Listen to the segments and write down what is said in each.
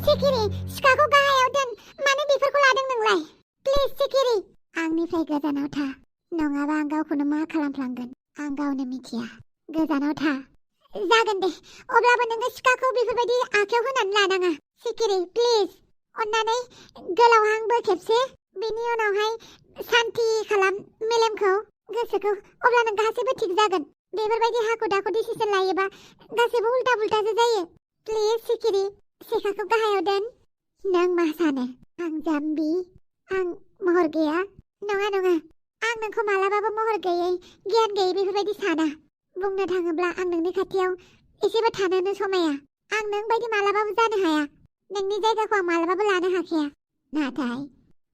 सिखिरि सिखाखौ गाहायाव दोन मानो बेफोरखौ लादों नोंलाय प्लिज सिखिरि आंनिफ्राय गोजानाव था नङाबा आं गावखौनो मा खालामफ्लांगोन आं गावनो मिथिया गोजानाव था जागोन दे अब्लाबो नोङो सिखाखौ बेफोरबायदि आखायाव होनानै लानाङा सिखिरि प्लिज अन्नानै गोलाव हांबो खेबसे बेनि उनावहाय शान्ति खालाम मेलेमखौ गोसोखौ अब्लानो गासैबो थिग जागोन बेफोरबायदि हाखु दाखु डिसिसन लायोबा गासैबो उल्टा पुल्टासो जायो प्लिज सिखिरि सिखाखौ गाहायाव दोन नों मा सानो आं जाम्बि आं महर गैया नङा नङा आं नोंखौ मालाबाबो महर गैयै गियान गैयै बेफोरबायदि साना बुंनो थाङोब्ला आं नोंनि खाथियाव एसेबो थानोनो समाया आं नों बायदि मालाबाबो जानो हाया नोंनि जायगाखौ आं मालाबाबो लानो हाखाया नाथाय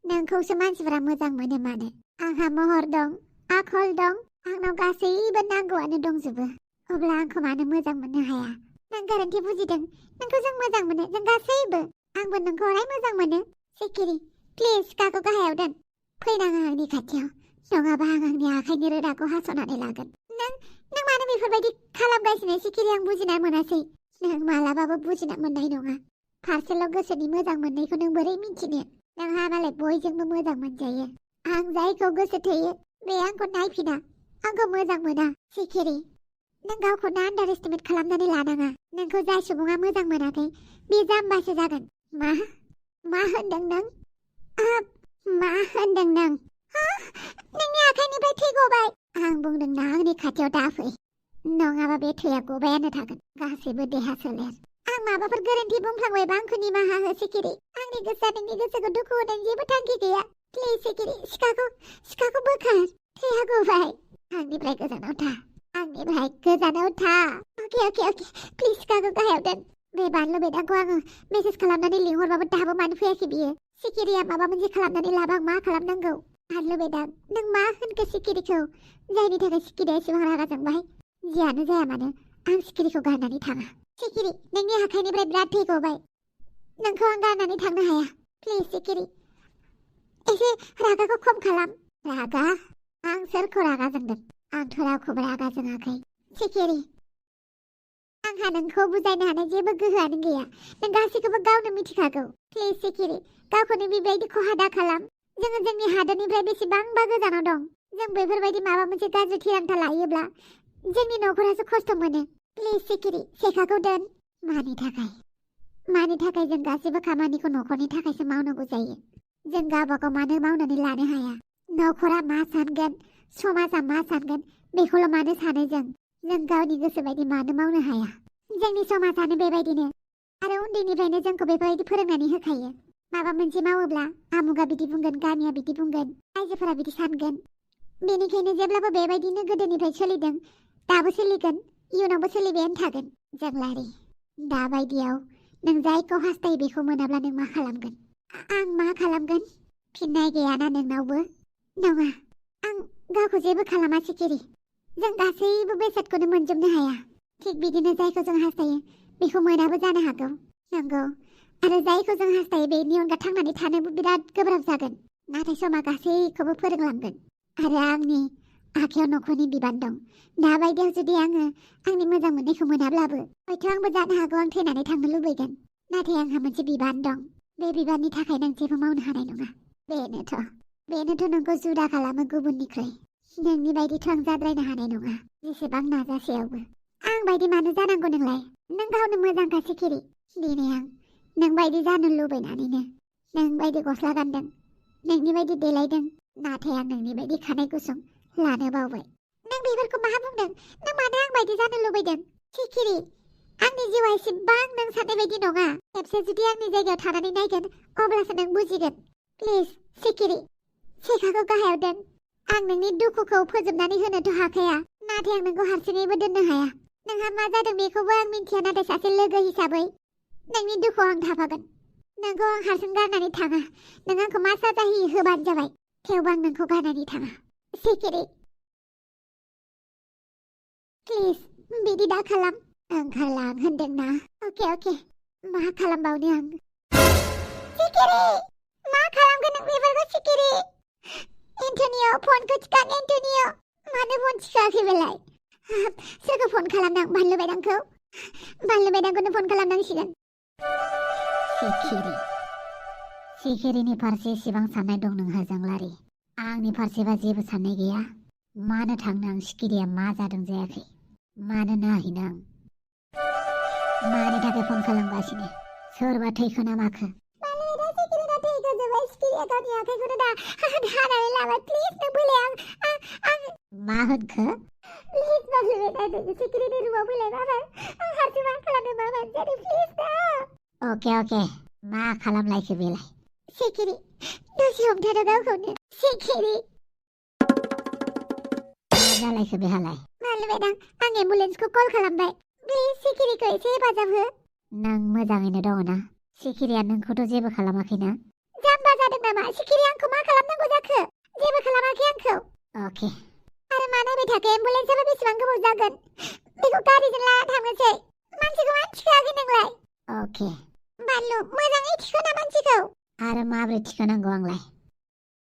नोंखौसो मानसिफोरा मोजां मोनो मानो आंहा महर दं आखल दं आंनाव गासैबो नांगौआनो दंजोबो अब्ला आंखौ मानो मोजां मोननो हाया नों गोरोन्थि बुजिदों नोंखौ जों मोजां मोनो जों गासैबो आंबो नोंखौ अराय मोजां मोनो सिखिरि प्लिज सिखाखौ गाहायाव दोन फैनाङा आंनि खाथियाव नङाबा आं आंनि आखाइनि रोदाखौ हास'नानै लागोन नों मानो बेफोरबायदि खालामगासिनो सिखिरि आं बुजिना मोनासै नों मालाबाबो बुजिना मोननाय नङा फारसेल' गोसोनि मोजां मोननायखौ नों बोरै मिथिनो नोंहा मालाय बयजोंबो मोजां मोनजायो आं जायखौ गोसो थोयो बे आंखौ नायफिना आंखौ मोजां मोना सिखिरि नों गावखौनो आन्डार एस्टिमेट खालामनानै लानाङा नोंखौ जाय सुबुङा मोजां मोनाखै बे जाम्बासो जागोन मा होनदों नों मा होनदों नों नोंनि आखाइनिफ्राय थै गबाय आं बुंदों ना आंनि खाथियाव दाफै नङाबा बे थैया गबायानो थागोन गासैबो देहा सोलेर आं माबाफोर गोरोन्थि बुंफ्लांबायबा आंखौ निमाहा हो सिखिरि आंनि गोसोआ नोंनि गोसोखौ दुखु होनायनि जेबो थांखि गैया प्लिज सिखिरि सिखाखौ बोखार थैया गबाय आंनिफ्राय गोजानाव था अके प्लिज सिखाखौ गाहायाव दोन बे बानलु बेदाखौ आङो मेसेज खालामनानै लिंहरबाबो दाबो मानो फैयाखै बियो सिखिरिया माबा मोनसे खालामनानै लाबा आं मा खालामनांगौ बानलु बेदा नों मा होनखो सिखिरिखौ जायनि थाखाय सिखिरिया एसेबां रागा जोंबाय जियानो जाया मानो आं सिखिरिखौ गारनानै थाङा सिखिरि नोंनि आखाइनिफ्राय बिराद थै गबाय नोंखौ आं गारनानै थांनो हाया प्लिज सिखिरि एसे रागाखौ खम खालाम रागा आं सोरखौ रागा जोंदों आंथ' रावखौबो रागा जोङाखै सिखिरि आंहा नोंखौ बुजायनो हानाय जेबो गोहोआनो गैया नों गासैखौबो गावनो मिथिखागौ प्लिज सिखिरि गावखौनो बेबायदि खहा दा खालाम जोङो जोंनि हादोरनिफ्राय बेसेबांबा गोजानाव दं जों बेफोरबायदि माबा मोनसे गाज्रि थिरांथा लायोब्ला जोंनि न'खरासो खस्थ' मोनो प्लिज सिखिरि सेखाखौ दोन मानि थाखाय जों गासैबो खामानिखौ न'खरनि थाखायसो मावनांगौ जायो जों गावबागाव मानो मावनानै लानो हाया न'खरा मा सानगोन समाजा मा सानगोन बेखौल' मानो सानो जों गावनि गोसो बायदि मानो मावनो हाया जोंनि समाजानो बेबायदिनो आरो उन्दैनिफ्रायनो जोंखौ बेबायदि फोरोंनानै होखायो माबा मोनसे मावोब्ला आमुगा बिदि बुंगोन गामिया बिदि बुंगोन रायजोफोरा बिदि सानगोन बेनिखायनो जेब्लाबो बेबायदिनो गोदोनिफ्राय सोलिदों दाबो सोलिगोन इयुनावबो सोलिबायानो थागोन जोंलारि दाबायदियाव नों जायखौ हास्थायो बेखौ मोनाब्ला नों मा खालामगोन आं मा खालामगोन फिननाय गैयाना नोंनावबो नङा आं गावखौ जेबो खालामा सिखिरि जों गासैबो बेसादखौनो मोनजोबनो हाया थिग बिदिनो जायखौ जों हास्थायो बेखौ मोनाबो जानो हागौ नंगौ आरो जायखौ जों हास्थायो बेनि अनगा थांनानै थानोबो बिराद गोब्राब जागोन नाथाय समा गासैखौबो फोरोंलांगोन आरो आंनि आखायाव न'खरनि बिबान दं दाबायदियाव जुदि आङो आंनि मोजां मोननायखौ मोनाब्लाबो हयथ' आंबो जानो हागौ आं थैनानै थांनो लुबैगोन नाथाय आंहा मोनसे बिबान दं बे बिबाननि थाखाय नों जेबो मावनो हानाय नङा बेनोथ' नोंखौ जुदा खालामो गुबुननिख्रुइ नोंनि बायदिथ' आं जाद्रायनो हानाय नङा जेसेबां नाजासेयावबो आं बायदि मानो जानांगौ नोंलाय नों गावनो मोजांखा सिखिरि दिनै आं नों बायदि जानो लुबैनानैनो नों बायदि गस्ला गानदों नोंनि बायदि देलायदों नाथाय आं नोंनि बायदि खानाय गुसुं लानो बावबाय नों बेफोरखौ मा बुंदों नों मानो आं बायदि जानो लुबैदों सिखिरि आंनि जिउआ एसेबां नों साननाय बायदि नङा खेबसे जुदि आंनि जायगायाव थानानै नायगोन अब्लासो नों बुजिगोन प्लिज सिखिरि सेखाखौ गाहायाव दोन आं नोंनि दुखुखौ फोजोबनानै होनोथ' हाखाया नाथाय आं नोंखौ हारसिङैबो दोननो हाया नोंहा मा जादों बेखौबो आं मिन्थिया नाथाय सासे लोगो हिसाबै नोंनि दुखुआव आं थाफागोन नोंखौ आं हारसिं गारनानै थाङा नों आंखौ मा साजा होयो होबानो जाबाय थेवबो आं नोंखौ गारनानै थाङा सिखिरि प्लिज बिदि दा खालाम ओंखारलां होनदोंना अके मा खालामबावनो आं सिखिरि मा खालामगोन नों बेफोरखौ सिखिरि एन्टनिय' फनखौ थिखां एन्टनिय' मानो फन थिखाङाखै बेलाय सोरखौ फन खालामनां बानलु बेदांखौनो फन खालामनांसिगोन सिखिरिनि फारसे एसेबां साननाय दं नोंहा जोंलारि? आंनि फारसेबा जेबो साननाय गैया। मानो थांनो आं? सिखिरिया मा जादों जायाखै? मानो नायहैनो आं? मानि थाखाय फन खालामगासिनो? सोरबा थैखो ना माखो? सिखिरिना थैखो जोबाय। सिखिरिया गावनि आखाइखौनो हानानै लाबाय। प्लिज नों बोलाय आं मा होनखो? प्लिज बाबलु सिखिरिनि रुमाव फैलाय बाबार। आं हारसिं मा खालामनो मा मानसियानो प्लिज ना। अके मा खालामलायखो बेलाय? सिखिरि दसे हमथानो गावखौनो। सिखिरि मा जालायखो बेहालाय? बाबलु मेदाम आं एम्बुलेन्सखौ कल खालामबाय। प्लिज सिखिरिखौ एसे हेफाजाब हो। नों मोजाङैनो दङ ना? सिखिरिया नोंखौथ' जेबो खालामाखैना? जाम्बा जादों नामा? सिखिरि आंखौ मा खालामनांगौ जाखो? जेबो खालामाखै आंखौ। अके आरो मा नायबाय थाखो? एम्बुलेन्सआबो बेसेबां गोबाव जागोन? बेखौ गारिजों लाना थांनोसै। मानसिखौ मानो थिखोआखै नोंलाय? अके बानलु मोजाङै थिखोना मानसिखौ। आरो माबोरै थिखोनांगौ आंलाय?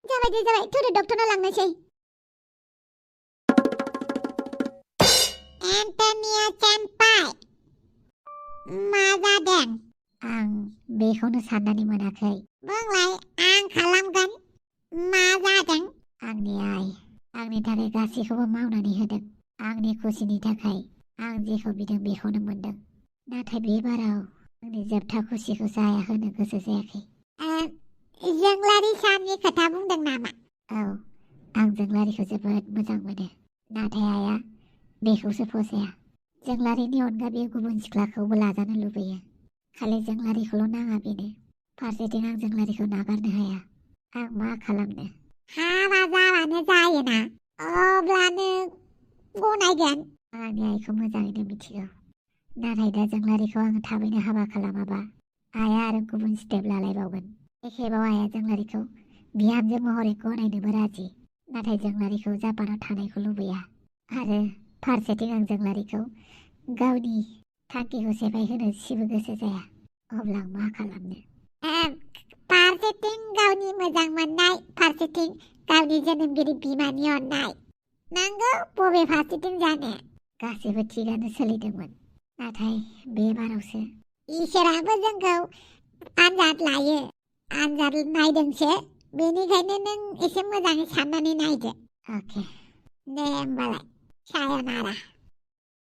जाबाय थुदो डक्टरनाव लांनोसै। एन्टनिया सेनपाइ मा जादों? आं बेखौनो साननानै मोनाखै। बुंलाय आं खालामगोन। मा जादों? आंनि आइ आंनि थाखाय गासैखौबो मावनानै होदों। आंनि खुसिनि थाखाय आं जेखौ बिदों बेखौनो मोनदों। नाथाय बे बाराव आंनि जोबथा खुसिखौ जाया होनो गोसो जायाखै। जोंलारि साननि खोथा बुंदों नामा? औ आं जोंलारिखौ जोबोद मोजां मोनो। नाथाय आइया बेखौसो फसाया। जोंलारिनि अनगा बे गुबुन सिख्लाखौबो लाजानो लुबैयो। खालि जोंलारिखौल' नाङा बेनो। फारसेथिं आं जोंलारिखौ नागारनो हाया। आं मा खालामनो? हाबा जाबानो जायोना। अब्लानो गनायगोन। आंनि आइखौ मोजाङैनो मिथिगौ। नाथाय दा जोंलारिखौ आं थाबैनो हाबा खालामाबा आइया आरो गुबुन स्टेप लालायबावगोन। एखेबाव आइया जोंलारिखौ बिहामजो महरै गनायनोबो राजि। नाथाय जोंलारिखौ जापानाव थानायखौ लुबैया। आरो फारसेथिं आं जोंलारिखौ गावनि थांखिखौ सेफायहोनो एसेबो गोसो जाया। अब्ला आं मा खालामनो? फारसेथिं गावनि मोजां मोननाय, फारसेथिं गावनि जोनोमगिरि बिमानि अननाय। नांगौ बबे फारसेथिं जानो? गासैबो थिगानो सोलिदोंमोन। नाथाय बे बारावसो इसोराबो जोंखौ आनजाद लायो। आनजाद नायदोंसो। बेनिखायनो नों एसे मोजाङै साननानै नायदो। अके दे होमबालाय सायनारा।